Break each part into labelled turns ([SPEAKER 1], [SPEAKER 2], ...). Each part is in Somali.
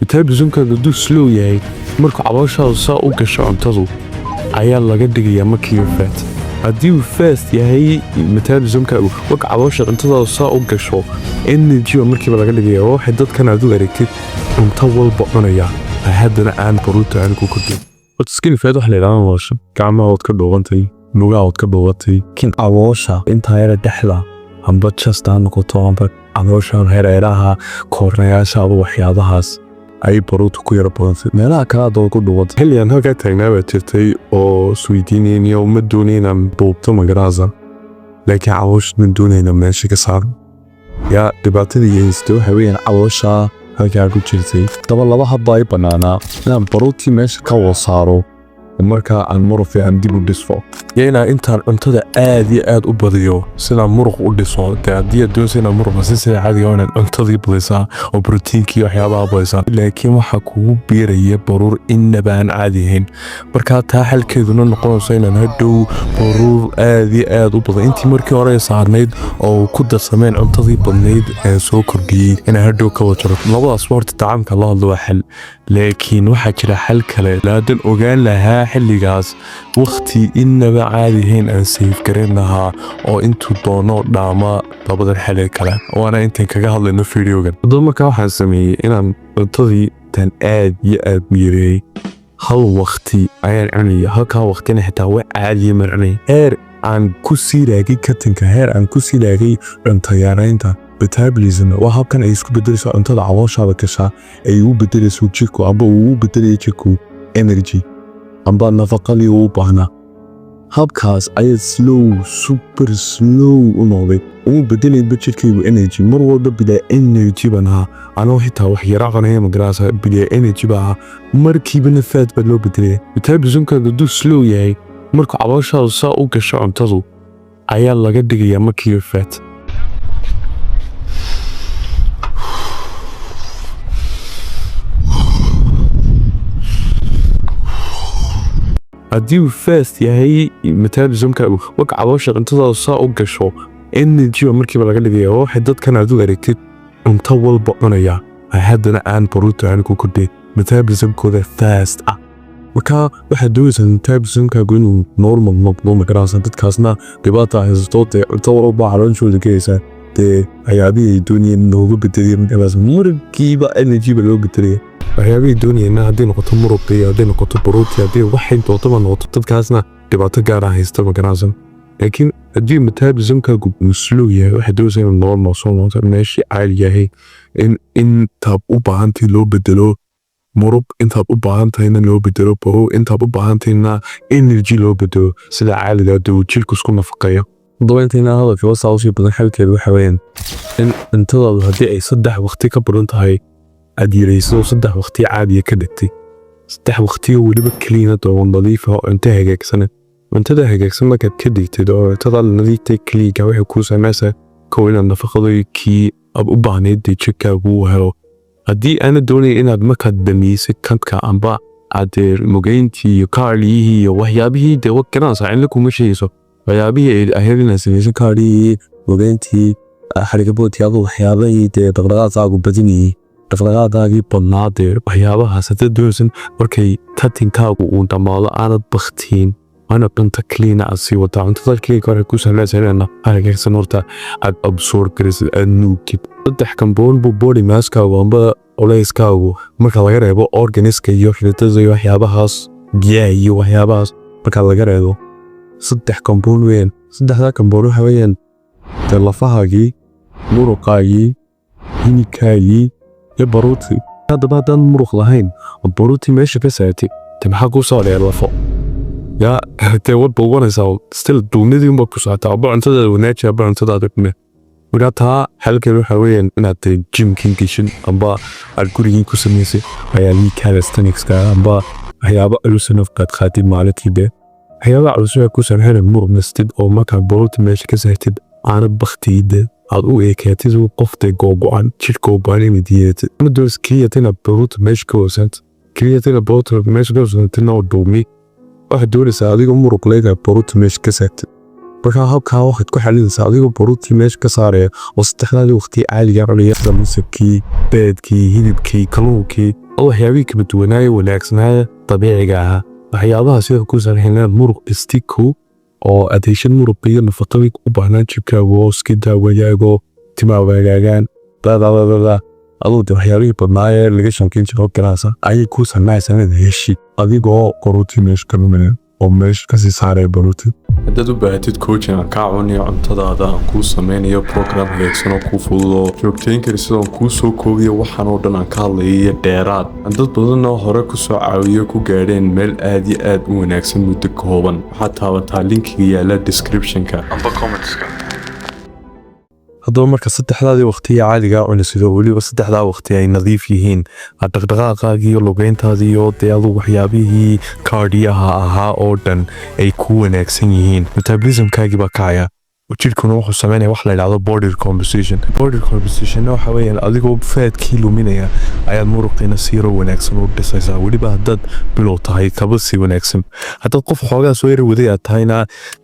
[SPEAKER 1] Metabolismkaaga hadduu slow yahay, markuu calooshaadu saa u gasho cuntadu ayaa laga dhigayaa markiiba fat. Haddii uu fast yahay metabolismkaagu, marka caloosha cuntadaadu saa u gasho, energy baa markiiba laga dhigaya. Waa waxay dadkan aad u aragtid cunto walba cunaya, haddana aan baruurta aan ku kordhin. Horta skinny fat waxa la yidhahdaa nolosha gacmaha waad ka dhuubantay, lugaha waad ka dhuubantay.
[SPEAKER 2] Laakiin caloosha intaa yara dhexda, amba just ha noqoto, amba caloosha hareeraha, koornayaasha, aba waxyaabahaas
[SPEAKER 1] ay baruurta ku yara badantay, meelaha kale aad ku dhuubantay. Xilligan halkaa taagnaa baa jirtay oo isweydiinayniyo, ma doonay inaan dhuubto magaraasa, laakiin caloosha ma doonayna meesha ka saaro. Yaa dhibaatada haysta waxa weeyaan
[SPEAKER 2] caloosha halkaa ku jirtay. Daba laba habba ay bannaanaa: inaan baruurtii meesha ka wada saaro,
[SPEAKER 1] markaa aan muruq fiican dib u dhisfo, iyo inaan intaan cuntada aad iyo aad u badiyo sidaan muruq u dhiso. Dee haddii aad doonaysa inaad muruq dhiso, sida caadiga waa inaad cuntadii badisaa oo borotiinkii waxyaabaha badisaa, laakiin waxaa kugu biiraya baruur innaba aan caadi ahayn. Markaa taa xalkeeduna noqonayso inaan hadhow baruur aad iyo aad u badan, intii markii hore saarnayd oo ku darsameen cuntadii badnayd ee soo kordhiyey, inaan hadhow ka wada jaro. Labadaas horta tacaamka la hadlo waa xal, laakiin waxaa jira xal kale. Laadan ogaan lahaa xilligaas wakhti innaba caadi ahayn aan save garan lahaa oo intuu doono dhaama labadan xalee kale, waana intaan kaga hadlayno videogan. Haddaba markaa waxaan sameeyey inaan cuntadii tan aad iyo aad u yareeyey. Hal waqti ayaan cunaya, halkaa waqtina xitaa wax caadiya maan cunaya, heer aan ku sii raagay cuttingka, heer aan ku sii raagay cunto yaraynta. Metabolism waa habkan ay isku bedelayso cuntada calooshaada gashaa, ay u bedelayso jirku, amba uu u bedelaya jirku energy amba nafaqadii uu u baahnaa. Habkaas ayaa slow, super slow u noqday. Uma bedelaynba jirkaygu energy, mar walba bilaa energy baan ahaa. Anoo xitaa wax yara cunaya, magaraasa, bilaa energy baa ahaa, markiibana fat baa loo bedelaya. Metabolismkaaga hadduu slow yahay, markuu calooshaadu saa u gasho cuntadu ayaa laga dhigayaa markiiba fat. Haddii uu fast yahay metabolismkaagu, marka caloosha cuntadaadu saa u gasho, energy baa markiiba laga dhigaya. Waa waxay dadkan aad u aragtid cunto walba cunaya, haddana aan baruurta aan ku kordhin, metabolismkooda fast ah. Marka waxaad doonaysaa metabolismkaagu inuu normal noqdo, magarasa. Dadkaasna dhibaata haysato, dee cunto walba calooshooda gelaysaa, dee waxyaabihii ay doonayeen looga bedeliya markaas markiiba energy ba loo bedelaya. Waxyaabihii doonayeenna hadday noqoto muruqii, hadday noqoto baruurtii, haddii waxay doontaba noqoto, dadkaasna dhibaato gaara haysta, magarasa. Laakiin haddii metabolismkaagu uu slow yahay, waxaad doonaysaa inuu normal soo noqoto, meeshii caadi yahay, in intaad u baahantay loo bedelo muruq, intaad u baahan tahayna loo bedelo baruur, intaad u baahan tahayna energy loo bedelo, sida caadiga dee uu jirku isku nafaqeeyo.
[SPEAKER 2] Haddaba intaynaan hadalka wasaa usii badan, xalkeedu waxa weeyaan in cuntadaadu haddii ay 3 waqti ka badan tahay aad yarayso, 3 waqti caadiya ka dhigtay, 3 waqtiyo weliba clean oo nadiif ah oo cunto hagaagsan. Cuntada hagaagsan markaad ka dhigtid oo cuntada nadiifta cleanka, waxay kuu samaysaa kow inaad nafaqadooyinkii aad u baahnayd dee jirkaagu uu helo. Haddii aana doonaya inaad markaad damiysay cutka amba aad dee mugeyntii iyo cardiihii iyo waxyaabihii, dee wa garanaysaa, cidna kuma sheegayso waxyaabihii ay ahayd inaad samayso, cardiihii, mugeyntii, xarigaboodkii, adu waxyaabahii dee dhaqdhaqaaqaagu badinayay, dhaqdhaqaaqaagii badnaa, dee waxyaabahaas haddaad doonaysan markay cuttingkaagu uu dhammaado aanad baktiin, waana cunto clean aad sii wadaa. Cuntada cleanka waxay ku sahlaysaa inaad hagaagsan horta aad absorb garaysid, aad nuugtid. Saddex component buu body masskaagu amba culeyskaagu, marka laga reebo organiska iyo xididada iyo waxyaabahaas, biyaha iyo waxyaabahaas marka laga reebo, saddex component weeyaan. Saddexdaa component waxa weeyaan dee lafahaagii, muruqaagii, hilibkaagii iyo baruurtii.
[SPEAKER 1] Haddaba haddaan muruq lahayn oo baruurtii meesha ka saartay, dee maxaa kuu soo dheer? Lafo yaa dee waad buuganaysaa, still duunidii unbaad ku socotaa. Aba cuntadaada wanaaji, aba cuntadaada xume. Markaa taa xalkeed waxa weeyaan inaad dee gymkin geshin amba aad gurigii ku samaysay waxyaalihii calisthenics-ka amba waxyaabo culus inaad qaadqaatid maalintii. Dee waxyaabaha culus waxay ku samxeen muruq nastid, oo markaa baruurta meesha ka saartid aanad baktiyid, aad u eekaatid qof dee googo'an, jir googo'an inaad yeelatid. Ma doonaysa keliyata inaad baruurta meesha ka hoosant, keliyata inaad baruurta meesha ka hoosantidna oo dhuumi. Waxaad doonaysaa adigoo muruq leh inaad baruurta meesha ka saartid. Markaa habkaa waxaad ku xalinaysaa adigoo baruurtii meesha ka saaraya oo saddexdaadii waqti caadiga cunaya, sida masabkii, beedkii, hilibkii, kalluunkii.
[SPEAKER 2] Oo waxyaabihii kala duwanaaye wanaagsanaaya dabiiciga ahaa, waxyaabaha sida ku sahlay inaad muruq dhistiko oo aad heshid muruq iyo nafaqadii u baahnaan jibkaagu oo skinta wagaago, timaa wagaagaan, dadadadada aduu de waxyaabihii badnaayee laga shankin jiro galaasa ayay kuu sahnaysaa inaad heshid, adigoo borotiin meesha ka luminayn oo meesha kasii saaraya borotiin.
[SPEAKER 1] Haddaad u baahatid coaching aan kaa caawinayo cuntadaada, aan kuu sameynayo program hagaagsan oo kuu fudud oo joogtayn kari, sidoon kuu soo koobiyo waxaan oo dhan aan ka hadlayo iyo dheeraad, aan dad badanoo hore ku soo caawiyo ku gaadheen meel aad iyo aad u wanaagsan muddo kooban, waxaad taabataa linkiga yaala descriptionka amba commentska.
[SPEAKER 2] Haddaba marka saddexdaadii waqtiya caadigaa cunisido, weliba saddexdaa waqti ay nadiif yihiin, dhaqdhaqaaqaagii iyo lugeyntaadii iyo dee adugu waxyaabihii cardioha ahaa oo dhan ay ku wanaagsan yihiin, metabolismkaagii baa kacaya. Jidhkuna wuxuu sameynaya wax la yidhahdo body recomposition. Body recompositionna waxa weeyaan adigoo fatkii luminaya ayaad muruqiina siiro wanaagsan u dhisaysaa. Weliba haddaad bilow tahay, kaba sii wanaagsan. Haddaad qof xoogaa soo yara waday aad tahayna,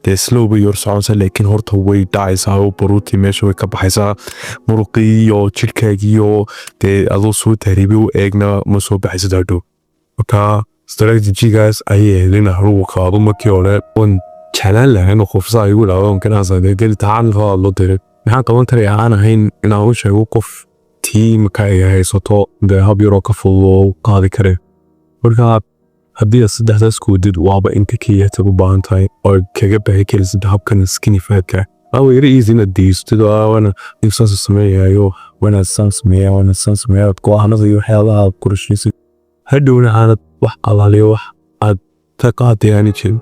[SPEAKER 2] dee slow bay yor soconaysaa, laakiin horta way dhacaysaa oo baruutii meesha way ka baxaysaa. Muruqii iyo jidhkaagii iyo dee adoo soo tahriibay u eegna ma soo baxaysid hadhow.
[SPEAKER 1] Marka strategygaas ayay ahayd in harugu qaado. Markii hore wan jeclaan lahaa inuu qof saa igu idhaahdo ganacsiga tacan loo diray, maxaan qaban karaya aan ahayn inaan u sheego qof tii marka ay haysato dee hab yaroo ka fudud oo qaadi kare? Marka haddii aad saddexdaas koodid, waaba inta kiyata u baahan tahay oo kaga baxi karisid habkan skinny fatka. Waa yara easy inaad deystid oo waana saas sameeyayo, waanaad saan sameeya, waanaad saan sameeya, go'aanada iyo waxyaabaha aad ku rashaysid, hadhowna aanad wax alaaliyo wax aad ka qaaday aani jirin.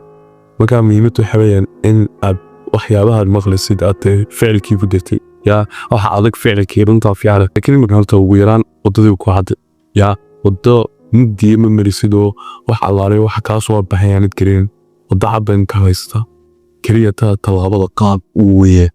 [SPEAKER 1] Marka muhiimaddu waxa weeyaan in aad waxyaabahaad maqlaysid aad dee ficilkii ku dirtay. Yaa waxa adag ficilkii, runtaa fiican, laakiin iminka horta ugu yaraan waddadii ku hadda yaa waddo mugdiya ma marisid oo wax alaaliyo waxa kaa soo baxay aanad gelin. Waddo cadban ka haysta, keliya taa tallaabada qaad uu weye.